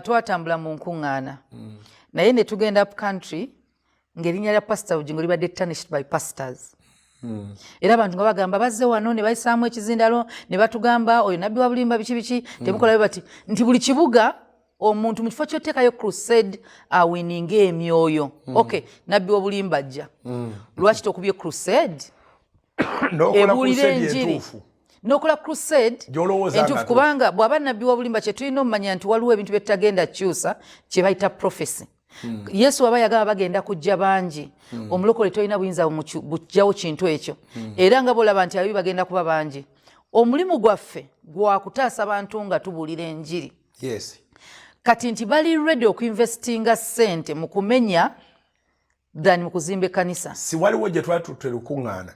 Twatambula mu nkuŋŋaana, naye ne tugenda up country ng'erinnya lya Pastor Bugingo libadde tarnished by pastors. Era abantu nga bagamba, bazze wano ne bayisaamu ekizindalo ne batugamba oyo nabbi wa bulimba, biki biki, temukola bwe bati, nti buli kibuga omuntu mu kifo ky'oteekayo crusade awininga emyoyo. Okay, nabbi w'obulimba ajja, lwaki tokubye crusade n'okola ebuulira crusade enjiri entuufu n'okola crusade gy'olowooza nga entuufu? ntuufu. Kubanga bw'aba nabbi w'obulimba, kye tulina omumanya nti waliwo ebintu bye tutagenda kukyusa kye bayita prophecy. Yesu waba yagamba bagenda kujja bangi, omulokole tolina buyinza buggyawo kintu ekyo. Era nga bwolaba nti ababi bagenda kuba bangi, omulimu gwaffe gwa kutaasa bantu nga tubuulira enjiri. Kati nti bali ready okuinvestinga ssente mu kumenya than mu kuzimba ekkanisa. Si waliwo gye twali tutte lukuŋŋaana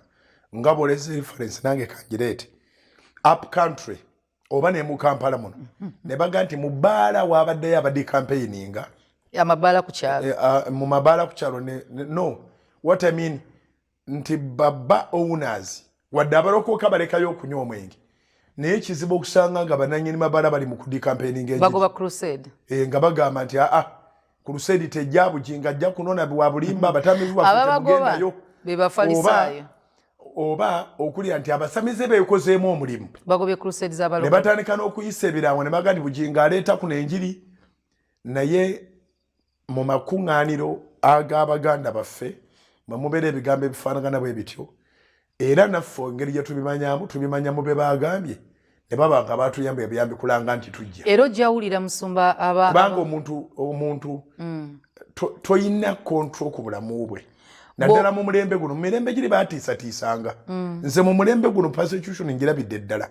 nga bwoleza reference, nange kangireete, up country oba ne mu Kampala muno, ne baga nti mu bbaala waabaddeyo abadde campaigninga. Amabaala ku kyalo. Mu mabaala ku kyalo no, what I mean nti baba owners, wadde abalokoka balekayo okunywa omwenge, naye kizibu okusanga nga bananyini mabaala bali mu kudicampaigninga enjiri. Bagoba crusade. Nga bagamba nti aa, crusade tejja, Bugingo ajja kunona wa bulimba, abatamivu baffe ababagoba temugendayo. Be bafalisaayo. Oba okulya nti abasamize beekozeemu omulimu. Bagobye crusade Ne z'abalokole. batandika n'okuyisa ebirango ne baga nti Bugingo aleeta kuno enjiri. Naye mu makuŋŋaaniro ag'abaganda baffe mwe mubeera ebigambo ebifaanagana bwe bityo, era naffe engeri gye tubimanyamu, tubimanya mu be bagambye ne baba nga batuyamba ebuyambi kulanga nti tujja. Era ojjawulira, musumba, aba Kubanga omuntu toyina control ku bulamu bwe, naddala mu mulembe guno. Mu mirembe giri batiisatiisanga. Nze mu mulembe guno persecution ngirabidde ddala.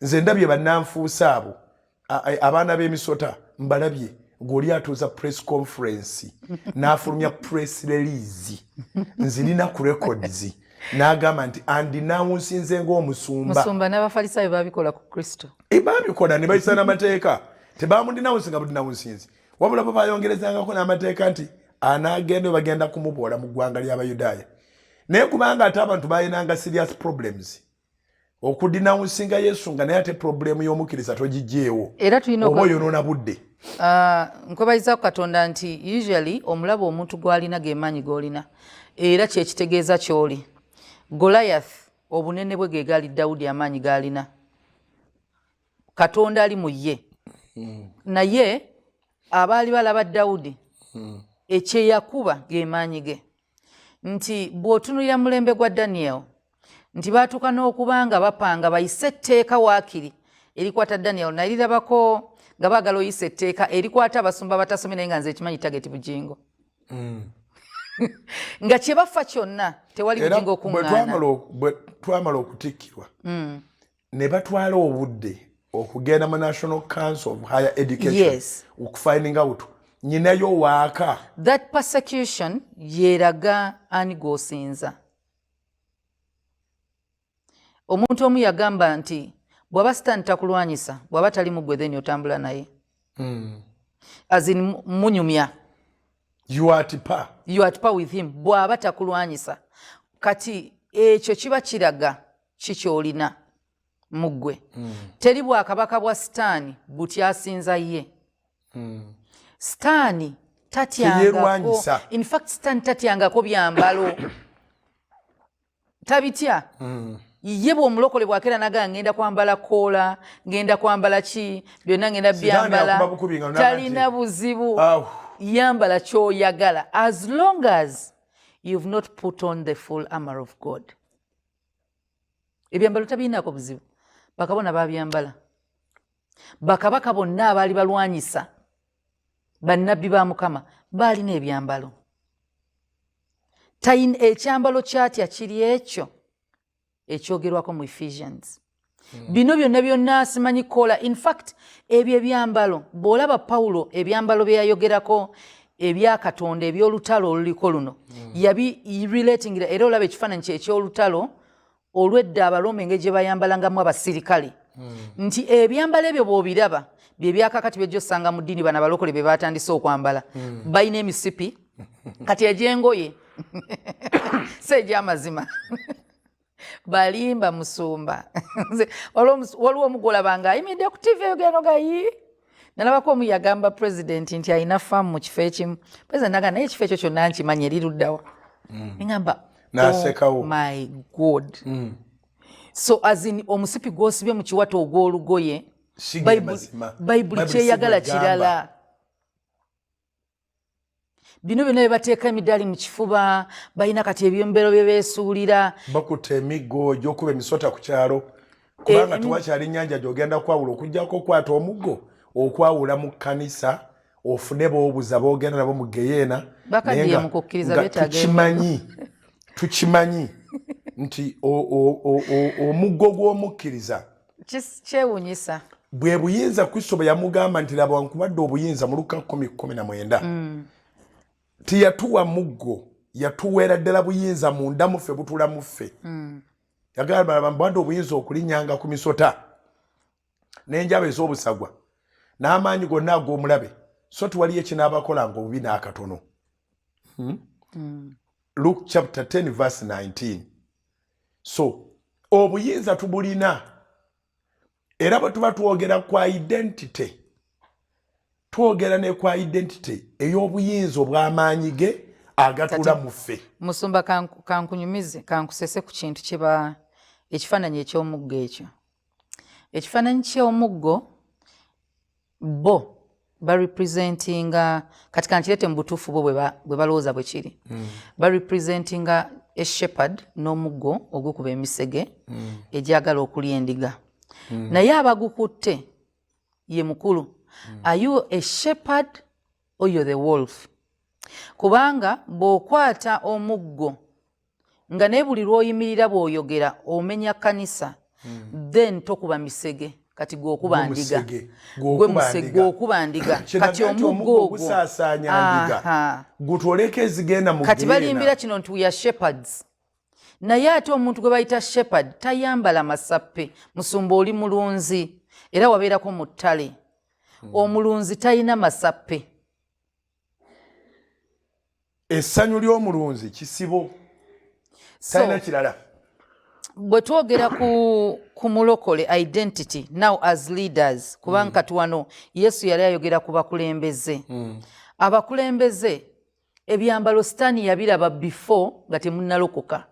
Nze ndabye bannanfuusa abo, abaana b'emisota mbalabye, ng'oli atuuza press conference n'afulumya press release, nzirina ku records, n'agamba nti andinawunsinze ng'omusumba. Musumba, n'abafalisaayo babikola ku Kristo. Babikola ne bayisa n'amateeka. Tebamudinawunsinga budinawunsinzi, wabula bo bayongerezangako n'amateeka nti anaagenda bagenda kumuboola mu ggwanga ly'Abayudaaya. Naye kubanga ate abantu balinanga serious problems okudinawunsinga Yesu, nga naye ate problemu y'omukkiriza togigyewo, Era tulina oba oyonoona budde. Ah, nkwebayiza ku Katonda nti usually omulaba omuntu gw'alina gemaanyi g'olina, era kyekitegeeza ky'oli. Goliath obunene bwe ge gaali Dawudi amaanyi g'alina. Katonda ali mu ye, naye abaali balaba Dawudi ekyeyakuba gemaanyi ge. Nti bw'otunulira mulembe gwa Daniel, nti baatuuka n'okuba nga bapanga bayise etteeka waakiri erikwata Daniel, naye lirabako nga baagala oyisa etteeka erikwata abasumba batasomye. Naye nga nze ekimanyi target Bugingo, nga kye bafa kyonna tewali Era Bugingo bwe okuŋŋaana. Bwe twamala okutikkirwa ne batwala obudde okugenda mu National Council of Higher Education okufinding out nyinayo waaka. That persecution yeraga ani gw'osinza. Omuntu omu yagamba nti bw'aba Sitaani takulwanyisa, bw'aba tali muggwe, then otambula naye, as in munyumya. You are at par. You are at par with him bw'aba takulwanyisa. Kati ekyo kiba kiraga kikyolina muggwe. Teri bwakabaka bwa Sitaani butyasinza ye. Sitaani tatyangako. Teyerwanyisa. In fact, Sitaani tatyangako byambalo, tabitya. Ye bw'omulokole bwakera nagaa ngenda kwambala koola, ngenda kwambala ki, byonna ngenda Sitaani byambala, akuba bukubi nga n'agamba talina nti, buzibu. "Aw." Yambala kyoyagala as long as you've not put on the full armor of God. Ebyambalo tabirinako buzibu. Bakabona babyambala, bakabaka bonna abaali balwanyisa bannabbi ba Mukama baalina ebyambalo. Ekyambalo kyatya kiri ekyo ekyogerwako mu Ephesians. Bino byonna byonna simanyi kola. In fact, ebyo ebyambalo bw'olaba Pawulo ebyambalo bye yayogerako ebyakatonda ebyolutalo oluliko luno, yabi relatingira. Era olaba ekifaananyi kye ekyolutalo olwedda Abaroma engeri gye bayambalangamu abasirikale, nti ebyambalo ebyo bw'obiraba bye byakakati byejja osanga mu ddiini bano abalokole bye batandise okwambala. Balina emisipi kati egyengoye, si egy'amazima, balimba. Musumba, nze waliwo omugolaba nga ayimiridde ku TV eyogera gayi. Nalabako omu yagamba president nti alina faamu mu kifo ekimu. President naga, "Naye ekifo ekyo kyonna nkimanyi, eriruddawa?" Neŋamba, N'asekawo. "Oh my God." So as in omusipi gw'osibye mu kiwato ogw'olugoye, Si ge mazima. Bayibuli Bayibuli si kyeyagala bw'egamba. kirala. Bino byonna bye bateeka emidaali mu kifuba, balina kati ebyembero bye beesuulira. Bakutte emiggo gy'okuba emisota ku kyalo, kubanga tewakyali nnyanja gy'ogenda kwawula okugjako okwata omuggo okwawula mu kkanisa, ofune boobuza boogenda nabo mu geyeena. Bakaddiye Naye mu kukkiriza, nga beetaaga. Tukimanyi nti omuggo gw'omukkiriza Kyewuunyisa. bwe buyinza Kristo bwe yamugamba nti, "Laba, nkubadde obuyinza," mu Luka 10:19. Tiyatuwa muggo, yatuweera ddala buyinza munda muffe, butula muffe. Yagamba, "Laba, mbadde obuyinza okulinnyanga ku misota n'enjaba ez'obusagwa n'amaanyi gonna ag'omulabe, so tewaliyo ekinaabakolanga obubi n'akatono." Luke chapter 10 verse 19. So obuyinza tubulina, era bwe tuba twogera ku identity, twogera ne ku identity ey'obuyinza obw'amaanyi ge agatuula mu ffe. Musumba, kankunyumize, kankusese ku kintu kyeba ekifaananyi eky'omuggo ekyo. Ekifaananyi ky'omuggo, bo barepresentinga, kati kankireete mu butuufu bwo bwe balowooza bwe kiri, barepresentinga a shepherd n'omuggo ogukuba emisege egyagala okulya endiga, naye abagukutte ye mukulu. Are you a shepherd or you're the wolf? Kubanga bw'okwata omuggo nga naye buli lw'oyimirira bw'oyogera omenya kanisa, then tokuba misege, kati gweokuba ndiga. Musege, gwe gw'okuba musege, ndiga. Gweokuba ndiga. Kiraga Kati nti omuggo omuggo ogwo ogusaasaanya ndiga, gutwoleko ezigenda mu Kati geyeena. Balimbira kino nti we are shepherds, naye ate omuntu gwe bayita shepherd tayambala masappe. Musumba, oli mulunzi era wabeerako mu ttale. Omulunzi talina masappe. Essanyu ly'omulunzi kisibo. So, talina kirala. Bwe twogera ku mulokole identity now as leaders, kubanga kati wano Yesu yali ayogera ku bakulembeze. Abakulembeze, ebyambalo Sitaani yabiraba before nga temunnalokoka,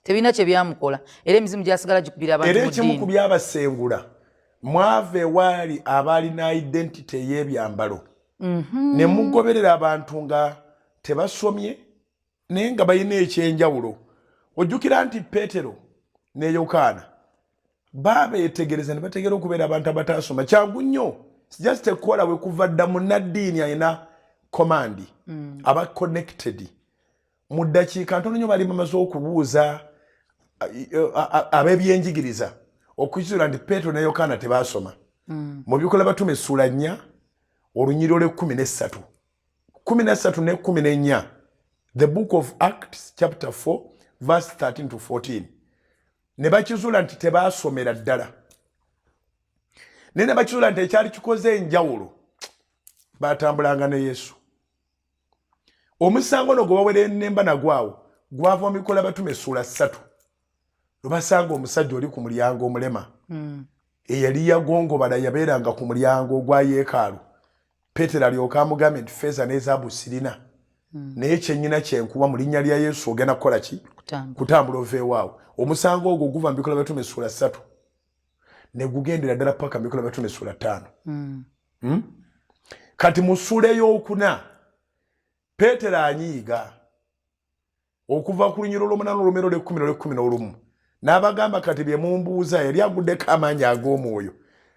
tebirina kye byamukola, era emizimu gyasigala gikubira abantu Era mu ekimu ku ddiini. byabasengula, mwava ewaali abaalina identity ey'ebyambalo, ne mugoberera abantu nga tebasomye naye nga balina ekyenjawulo. Ojjukira nti Peetero ne Yokaana baabeetegereza ne bategera okubeera abantu abataasoma. Kyangu nnyo, just ekola we kuva dda munnaddiini alina command, aba connected mu ddakiika ntono nnyo. Bali bamaze okubuuza ab'ebyenjigiriza okukizuula nti Peetero ne Yokaana tebaasoma. Mu Bikola Batume essuula 4, olunyiri olw'e13, 13 ne 14, the Book of Acts chapter 4 verse 13 to 14, ne bakizuula nti tebaasomera ddala, naye ne bakizuula nti ekyali kikoze enjawulo, batambulanga ne Yesu. Omusango no gwe bawerennemba nagwawo gwava mu Bikola Batume essuula 3, lwebasanga omusajja oli ku mulyango omulema eyali yagongobala, yabeeranga ku mulyango ogwa yeekaalu. Peetero alyoka amugambye nti, "Feeza n'ezaabu sirina, naye kyennyina kyenkuwa, mu linnya lya Yesu ogenda kukola ki?" Kutambula. Kutambula oveewaawo. Omusango ogwo guva mu Bikola Batume essuula 3 ne gugendera ddala paka mu Bikola Batume essuula 5. Kati mu ssuula ey'okuna, Peetero anyiiga okuva ku lunyiro olw'omunaana, olumero olw'ekkumi n'olw'e11, n'abagamba, "Kati bye mumbuuza," yali aguddeko amaanyi ag'omwoyo,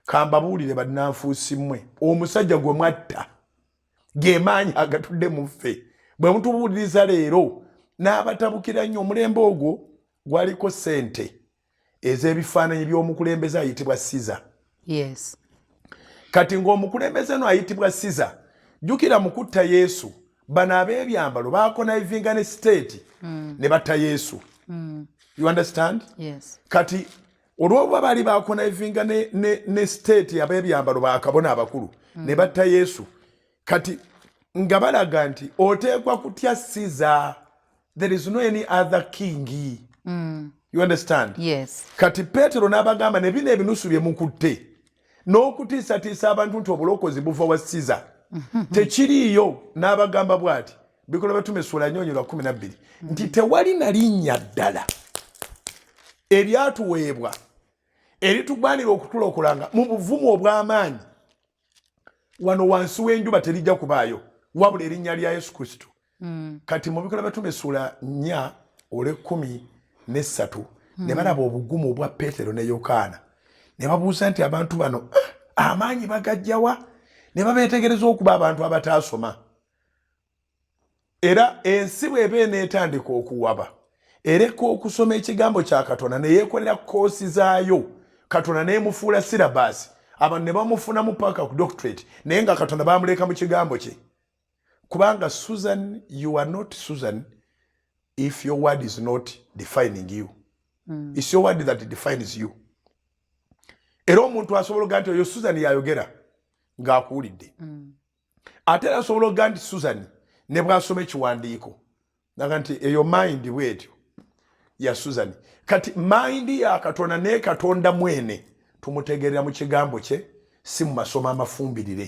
"kambabuulire bannanfuusi mmwe, omusajja gwe mwatta ge maanyi agatudde mu ffe bwe mutubuuliriza leero." N'abatabukira nnyo. Omulembe ogwo gwaliko ssente ez'ebifaananyi by'omukulembeze ayitibwa Siza. Kati ng'omukulembeze no ayitibwa Siza, jjukira mu kutta Yesu, bano ab'ebyambalo baconnivinga ne state ne batta Yesu. You understand? Yes. Kati olw'okuba baali baconnivinga ne state, ab'ebyambalo, bakabona abakulu, ne batta Yesu, kati nga balaga nti oteekwa kutya Siza, there is no any other king. You understand? Yes. Kati Peetero n'abagamba, ne bino ebinusu bye mukutte N'okutiisatiisa abantu nti obulokozi buva wa Siza tekiriiyo. N'abagamba bw'ati, Bikolwa Batume essuula nyonyi lwa 12, nti tewali na linnya ddala eryatuweebwa eritugwanira okutulokolanga mu buvumu obw'amaanyi wano wansi w'enjuba, terijja kubaayo wabula erinnya lya Yesu Kristo. Kati mu Bikolwa Batume essuula 4 olw'e13 ne balaba obugumu obwa Peetero ne Yokaana, ne babuuza nti abantu bano amaanyi bagajjawa? Ne babeetegereza okuba abantu abataasoma. Era ensi bw'eba eneetandika okuwaba, ereka okusoma ekigambo kya Katonda neyeekolera koosi zaayo, Katonda neemufuula syllabus, abantu ne bamufunamu paka ku doctorate, naye nga Katonda bamuleka mu kigambo kye. Kubanga Susan, you are not Susan if your word is not defining you. It's your word that defines you. Era omuntu asobola okuga nti oyo Susan yayogera ng'akuwulidde. Ate era asobola okuga nti Susan ne bw'asoma ekiwandiiko naga nti eyo mind bwetyo ya Susan. Kati mind ya Katonda, naye Katonda mwene tumutegerera mu kigambo kye, si mu masomo amafumbirire.